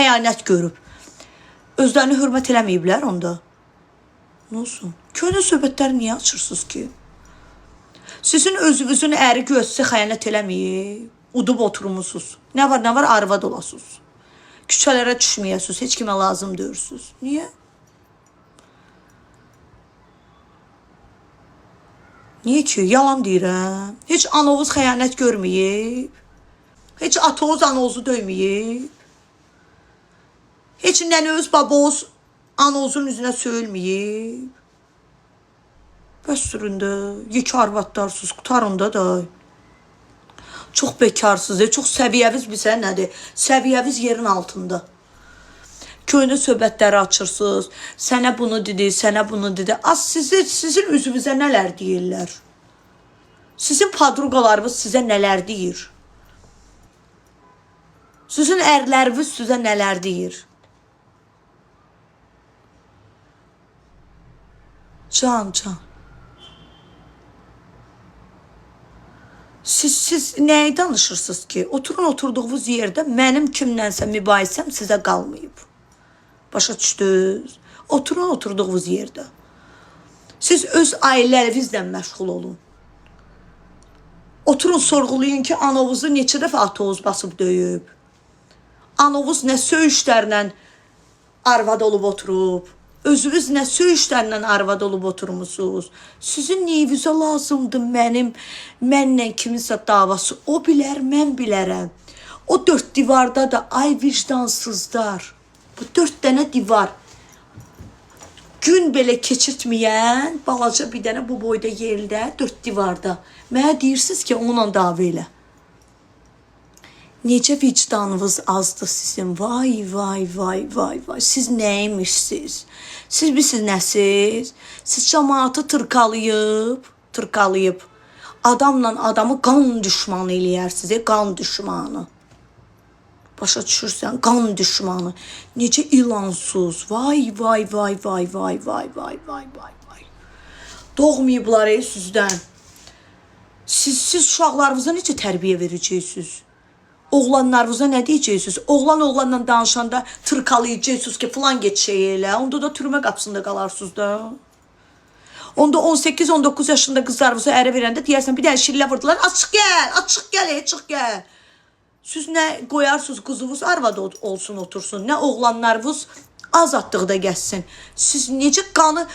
xəyanət görüb. Özlərini hörmət eləməyiblər onda. Nə olsun? Köhnə söhbətləri niyə açırsınız ki? Sizin özünüzün əri güya sizə xəyanət eləməyib, udub oturmusunuz. Nə var, nə var, arvad olasınız. Küçələrə düşməyəsiniz, heç kimə lazım deyilsiniz. Niyə? Niyə ki? Yalan deyirəm. Heç anovuz xəyanət görməyib. Heç atoğuz anovuzu döyməyib. Heç nənəvuz baboğuz anovuzun üzünə söyülməyib. Bəs süründə, yekə arvadlarsınız, qutarında da. Çox bekarsınız, çox səviyyəviz bizə nədir? Səviyyəviz yerin altında. Köhnə söhbətləri açırsınız. Sənə bunu dedi, sənə bunu dedi. Az sizin üzünüzə nələr deyirlər? Sizin padruqalarınız sizə nələr deyir? Sizin ərləriniz sizə nələr deyir? Can, can. Siz nəyi danışırsınız ki? Oturun oturduğunuz yerdə mənim kimlənsə mübahisəm sizə qalmayıb. Başa düşdünüz? Oturun oturduğunuz yerdə. Siz öz ailələrinizlə məşğul olun. Oturun sorğulayın ki, anovuzu neçə dəfə atovuz basıb döyüb. Anovuz nə söyüşlərlə arvad olub oturub. Özünüz nə söyüşlərlə arvad olub oturmusunuz. Sizin neyinizə lazımdır mənlə kiminsə davası? O bilər, mən bilərəm. O dörd divarda da ay vicdansızlar. Bu dörd dənə divar. Gün belə keçirtməyən balaca bir dənə bu boyda yerdə, dörd divarda. Mənə deyirsiniz ki, onunla dava elə. Necə vicdanınız azdır sizin? Vay, vay, vay, vay, vay. Siz nəymişsiniz? Siz bilirsiniz nəsiz? Siz cəmaatı tırkalayıb, adamla adamı qan düşmanı eləyərsiniz, qan düşmanı. Başa düşürsən, qan düşmanı. Necə ilansız. Vay, vay, vay, vay, vay, vay, vay, vay, vay, vay. Doğmayıblar sizdən. Siz uşaqlarınıza necə tərbiyə verəcəksiniz? Oğlanlarınıza nə deyəcəksiniz? Oğlan oğlanla danışanda tırkalayacaqsınız ki, filan get şey elə. Onda da türmə qapısında qalarsınız da. Onda 18-19 yaşında qızlarınıza ərə verəndə deyərsən, bir dənə şillə vurdular. Açıq gəl, açıq gəl, çıx gəl. Siz nə qoyarsınız qızınız arvad olsun, otursun, nə oğlanlarınız azadlıqda gəzsin. Siz necə qanı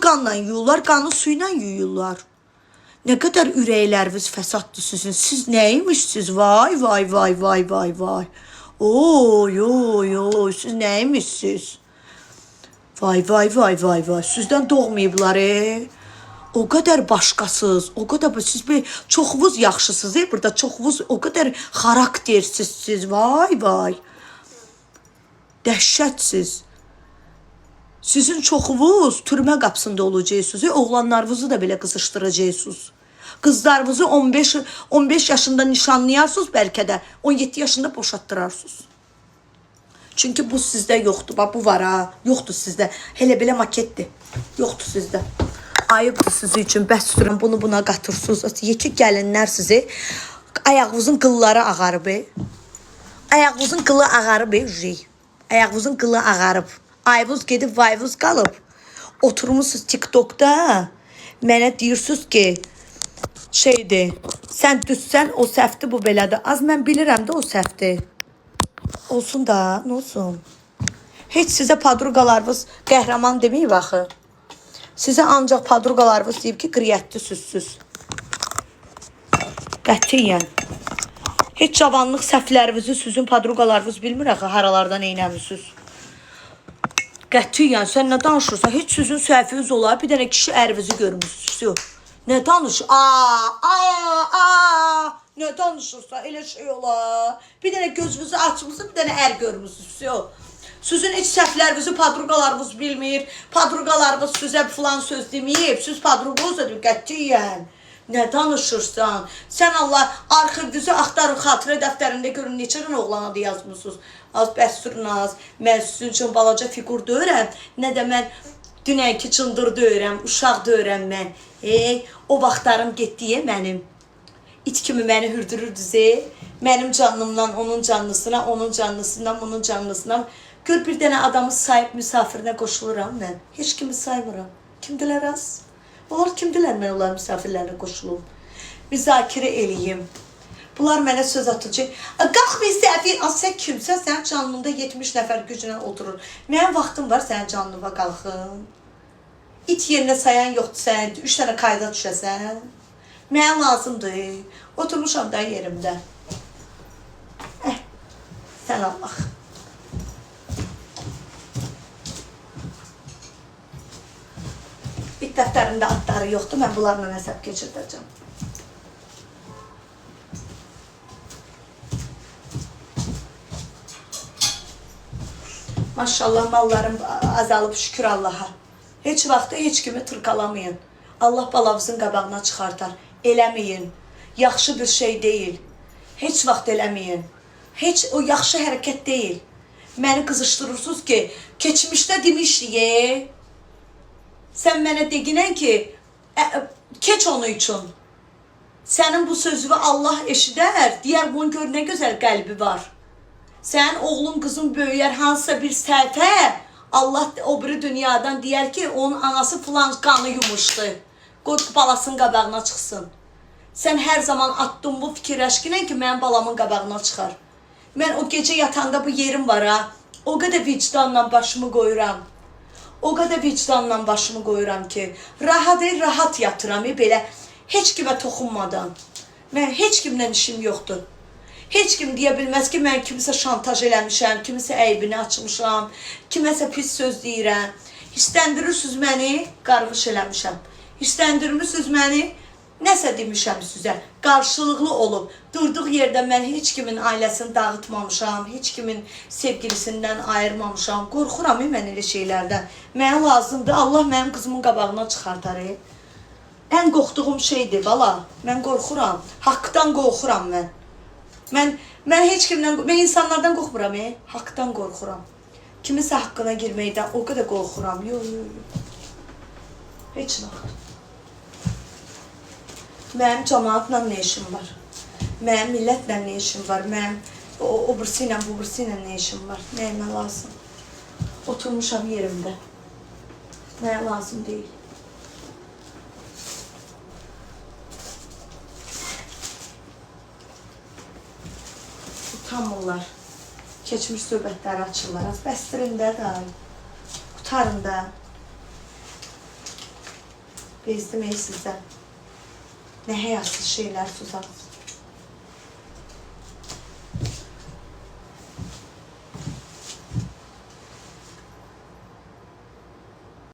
qanla yuyurlar, qanı suyla yuyurlar. Nə qədər ürəkləriniz fəsaddır sizin. Siz nəymişsiniz? Vay, vay, vay, vay, vay, vay. Oy, oy, oy, siz nəymişsiniz? Vay, vay, vay, vay, vay. Sizdən doğmayıblar, O qədər başqasız, o qədər siz bir çoxunuz yaxşısınız, burada çoxunuz o qədər xaraktersizsiniz. Vay, vay. Dəhşətsiz. Sizin çoxunuz türmə qapısında olacaqsınız, oğlanlarınızı da belə qızışdıracaqsınız. Qızlarınızı 15 yaşında nişanlayarsınız, bəlkə də 17 yaşında boşatdırarsınız. Çünki bu sizdə yoxdur. Bax, bu var ha, yoxdur sizdə. Elə belə maketdir. Yoxdur sizdə. Ayıbdır sizin üçün. Bəs sürün, bunu buna qatırsınız. Yekə gəlinlər sizi. Ayağınızın qılları ağarıb. Ayağınızın qılı ağarıb. Ayağınızın qılı ağarıb. Ayvuz gedib, vayvuz qalıb. Oturmuşsunuz TikTokda. Mənə deyirsiniz ki, şeydir, sən düzsən, o səhvdir, bu belədir. Az mən bilirəm də o səhvdir. Olsun da, nə olsun? Heç sizə padruqalarınız qəhrəman deməyib axı. Sizə ancaq padruqalarınız deyib ki, qriyyətli süzsüz. Qətiyyən. Heç cavanlıq səhvlərinizi sizin padruqalarınız bilmir axı, haralardan eynəmisiniz. Qətiyyən, sən nə danışırsan? Heç sizin səhviniz olar, bir dənə kişi ərvinizi görmüsünüz. Nə danış? Nə danışırsan? Elə şey olar. Bir dənə gözünüzü açmısınız, bir dənə ər görmüsünüz. Sizin heç səhvlərinizi padruqalarınız bilmir. Padruqalarınız sizə filan söz deməyib. Siz padruqoz dedim, qətiyyən. Nə danışırsan? Sən Allah arxivinizi axtarın, xatirə dəftərində görün neçə dənə oğlan adı yazmısınız. Az bəs sürün az. Mən sizin üçün balaca fiqur döyürəm. Nə də mən dünənki cındır döyürəm, uşaq döyürəm mən. Ey, o vaxtlarım getdiyə mənim. İt kimi məni hürdürürdünüz, Mənim canlımdan onun canlısına, onun canlısından bunun canlısına. Gör bir dənə adamı sayıb misafirinə qoşuluram mən. Heç kimi saymıram. Kimdilər az? Onlar kimdilər mən onların misafirlərinə qoşulum? Müzakirə eləyim. Bunlar mənə söz atacaq. Qalx misafir, az sən kimsən? Sənin canlında 70 nəfər güclə oturur. Mənim vaxtım var sənin canlıva qalxım. İt yerinə sayan yoxdur sən, 3 dənə kayda düşəsən. Mənə lazımdır. Oturmuşam da yerimdə. Sən Allah. Bir dəftərində adları yoxdur. Mən bunlarla hesab keçirdəcəm. Maşallah mallarım azalıb, şükür Allaha. Heç vaxtı heç kimi tırkalamayın. Allah balavızın qabağına çıxartar. Eləməyin. Yaxşı bir şey deyil. Heç vaxt eləməyin. Heç o yaxşı hərəkət deyil. Məni qızışdırırsınız ki, keçmişdə demişdi. Sən mənə deginən ki, keç onu üçün. Sənin bu sözünü Allah eşidər, deyər bunun gör nə gözəl qəlbi var. Sənin oğlun, qızın böyüyər hansısa bir səhvə, Allah o biri dünyadan deyər ki, onun anası filan qanı yumuşdu. Qoy balasının qabağına çıxsın. Sən hər zaman atdın bu fikirləşkinən ki, mənim balamın qabağına çıxar. Mən o gecə yatanda bu yerim var ha, o qədər vicdanla başımı qoyuram. O qədər vicdanla başımı qoyuram ki, rahat rahat yatıram belə, heç kimə toxunmadan. Mən heç kimlə işim yoxdur. Heç kim deyə bilməz ki, mən kimisə şantaj eləmişəm, kimisə əybini açmışam, kiməsə pis söz deyirəm. Hissləndirirsiniz məni, qarğış eləmişəm. Hissəndirmisiniz məni, nəsə demişəm sizə. Qarşılıqlı olub. Durduğu yerdə mən heç kimin ailəsini dağıtmamışam, heç kimin sevgilisindən ayırmamışam. Qorxuram mən elə şeylərdən. Mənə lazımdır, Allah mənim qızımın qabağına çıxartar. Ən qorxduğum şeydir, bala. Mən qorxuram. Haqdan qorxuram mən. Mən heç kimdən, mən insanlardan qorxmuram, haqdan qorxuram. Kiminsə haqqına girməkdən o qədər qorxuram. Yox, yox, yox. Heç vaxt. Mənim cəmaatla nə işim var? Mənim millətlə nə işim var? Mənim o birisi ilə, bu birisi ilə nə işim var? Nəyimə lazım? Oturmuşam yerimdə. Mənə lazım deyil. Utanmırlar. Keçmiş söhbətləri açırlar. Az bəstirin də da. Qurtarın da. Bezdim ey sizdən. Nə həyasız şeylər susaq.